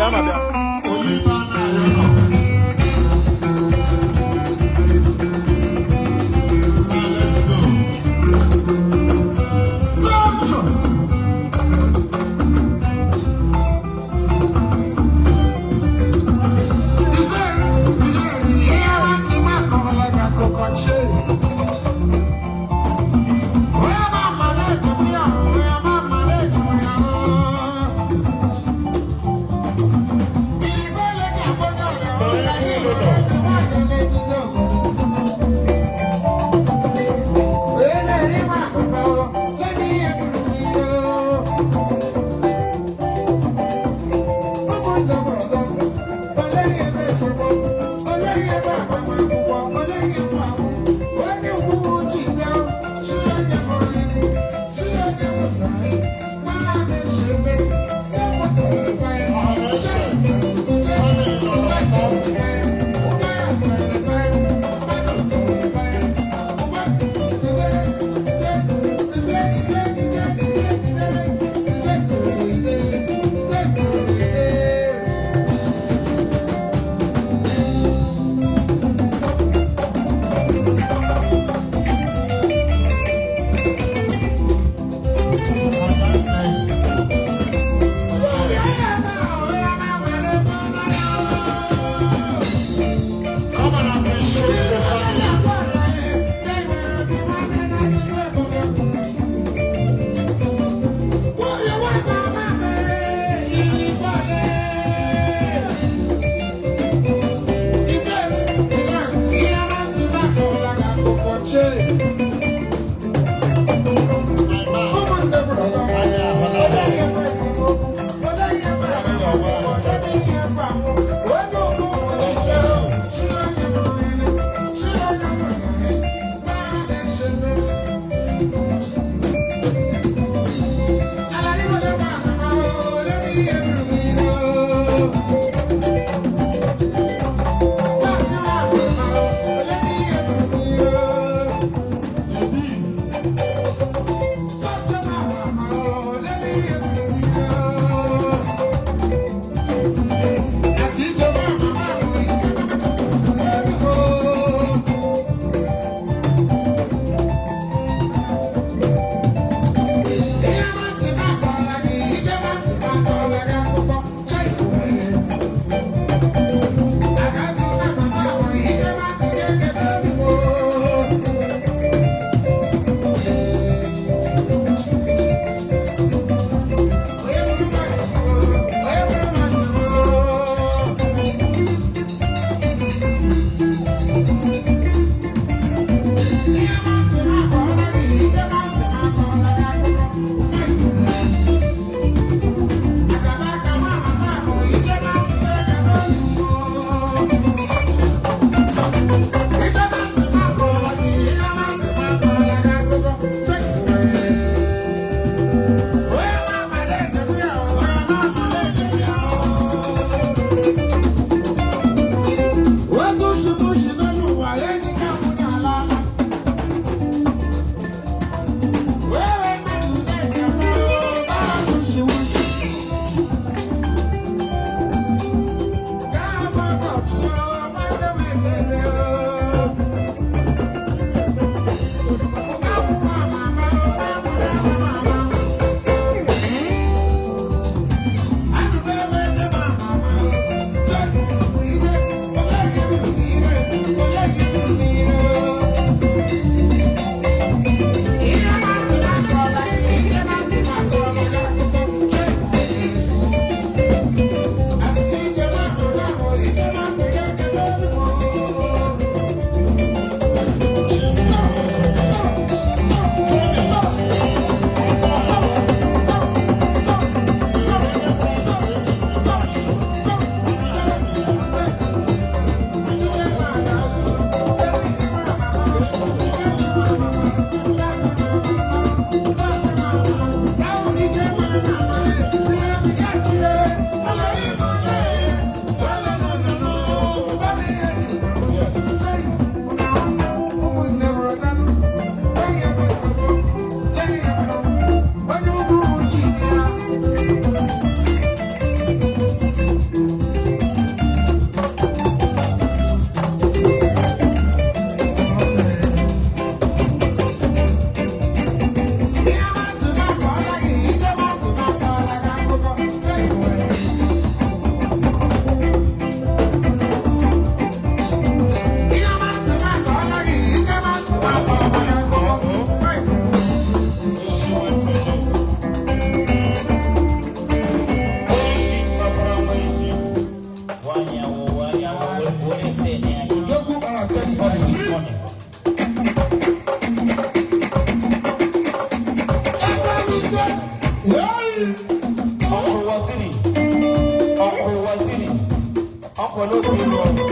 Bịa ma bịa. Onye ibe anaghị nọ. Now let's go. Action! Family nọ n'ọfọ. Adanne. Ọkwa n'otu ilu ọzọ.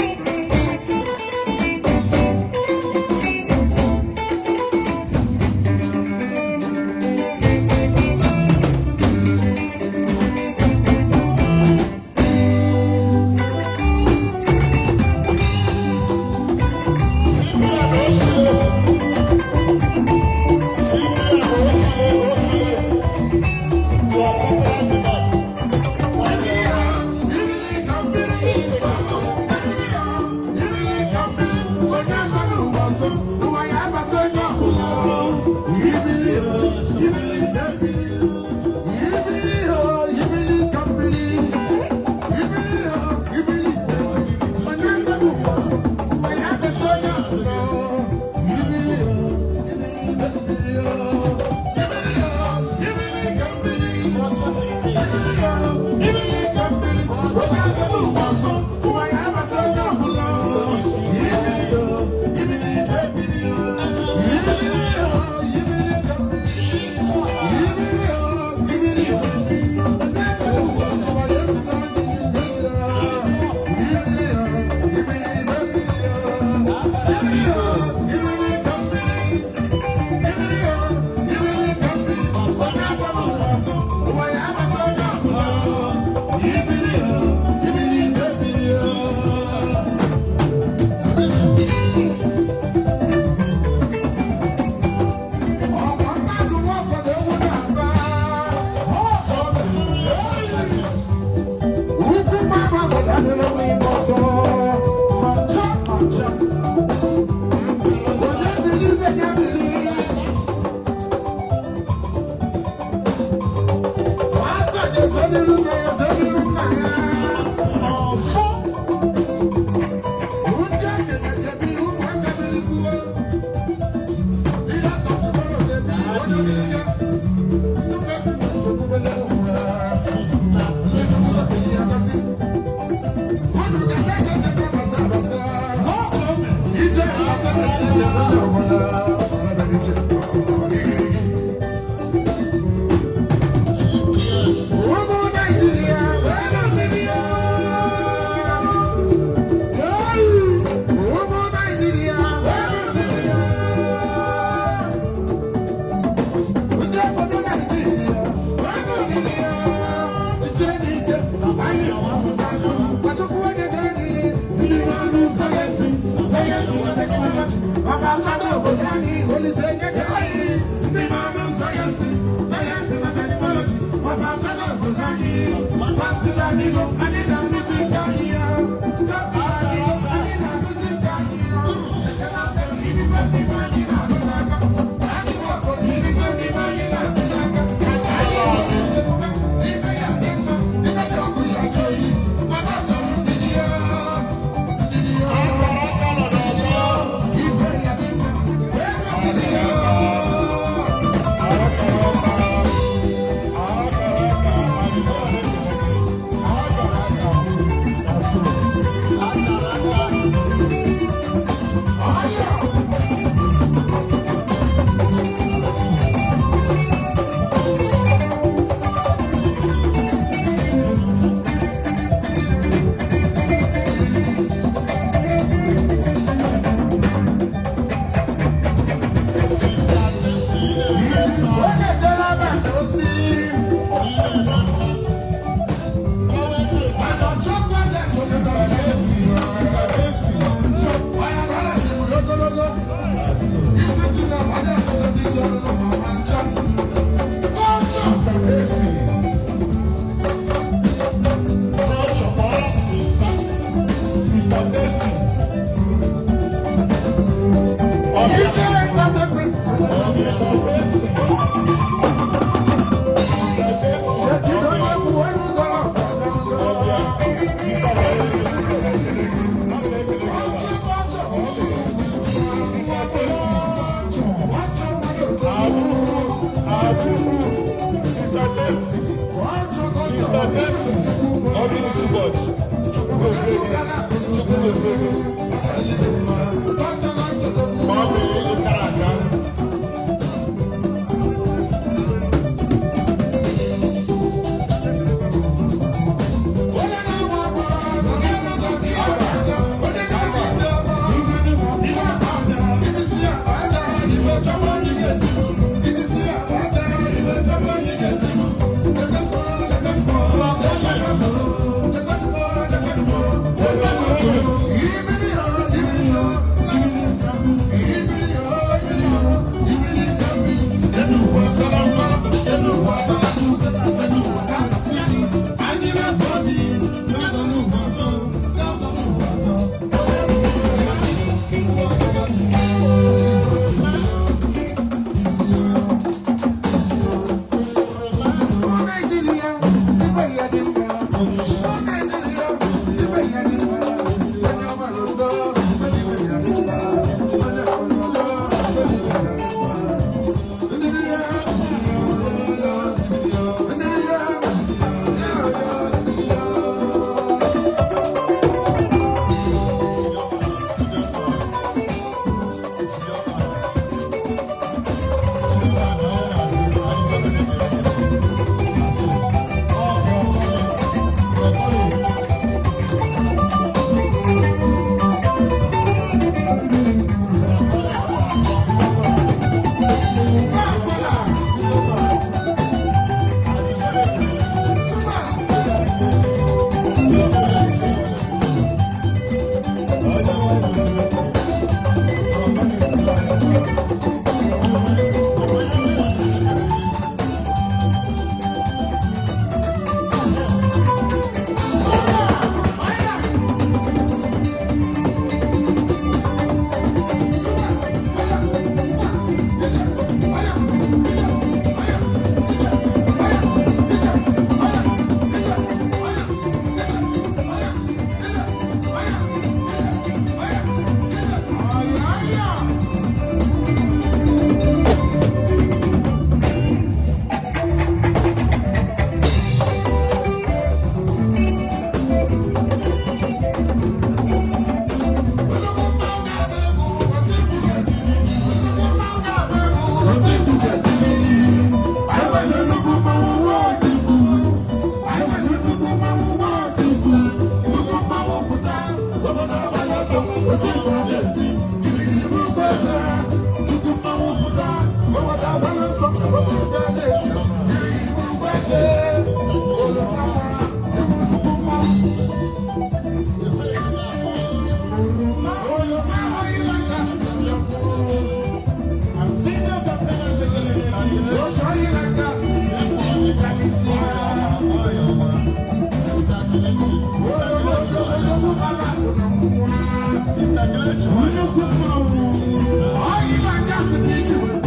Sister Kelechi nwanyị.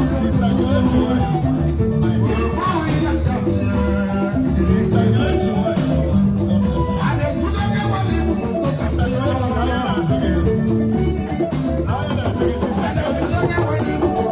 Sister Kelechi nwanyị. Sister Kelechi nwanyị. Sister Kelechi nwanyị na-azụ gị. Anyị na-azụ gị, Sister Kelechi.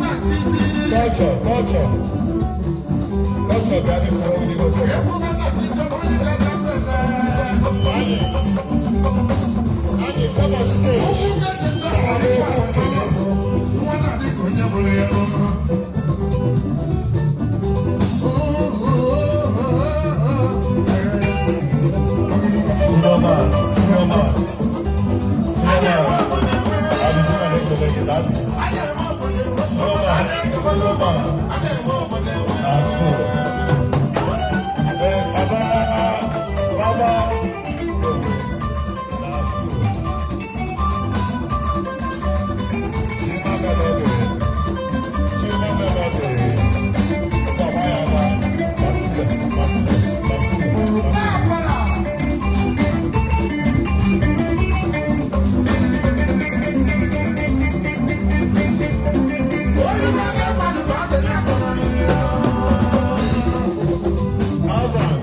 Culture, culture. Culture, bịa dị mkpọrọ ndị culture. Anyị come on stage. Sinoma, Sinoma, Sinoma. Abụzụ na ekele gị, daalụ. Sinoma, Sinoma. Asụ. Ee, baba, baba. Asụ. Chima Melody. Chima Melody. Baba ya ba. Masịrị, masịrị, masịrị, masịrị. Alvan.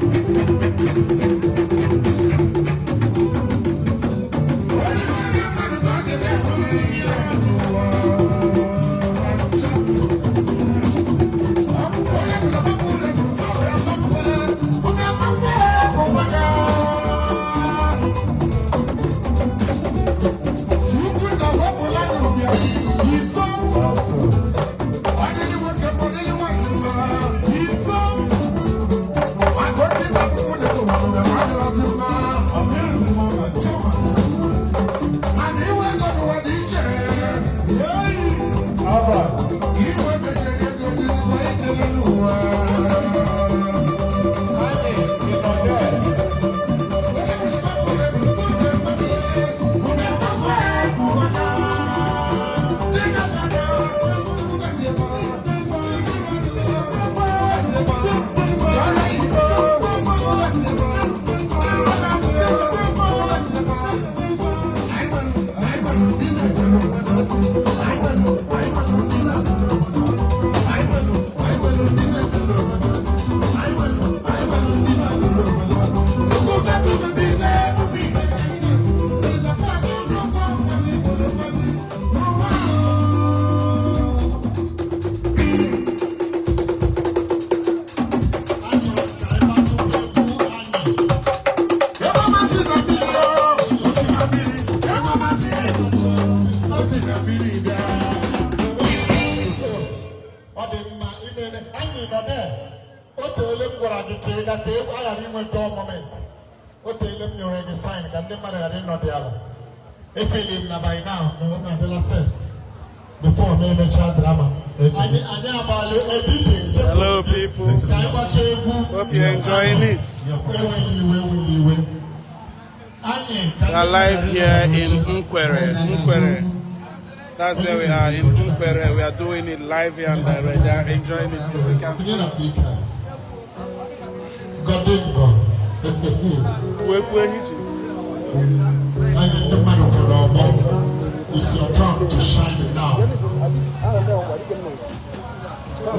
Asụ. Alvan. Anyị, ị nọ there? Anyị Ọ dị mma imere anyị nọ there. O teele m gwara gị ka ị ga ka ị ghara inwe dull moment. O teele m nyere gị sign ka ndị mmadụ ghara ịnọdụ ala. Efeli m na by now na ọ na-adịla set before m emechaa drama. Anyị agbalị ebije. Hello, people. Ka anyị gbachaa egwu. Hope you're enjoying it. Enweghị iwe, enweghị iwe. Anyị ka We are live here in Nkwere. Nkwere. That's where we are, in Nkwere. We are doing it live here and direct. They are enjoying it, as you can Tinye see. na bika. Godingo. Kwekwe hiji. Anyị ndị mmadụ kwuru ọgbọ. It's your turn to shine now.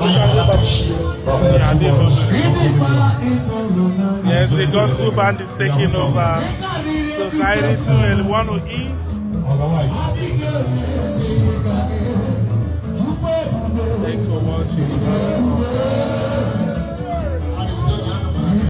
Anyị appreciate. Yes, the gospel band is taking over. So Kyrie too will want to eat. Otherwise. Thanks for watching.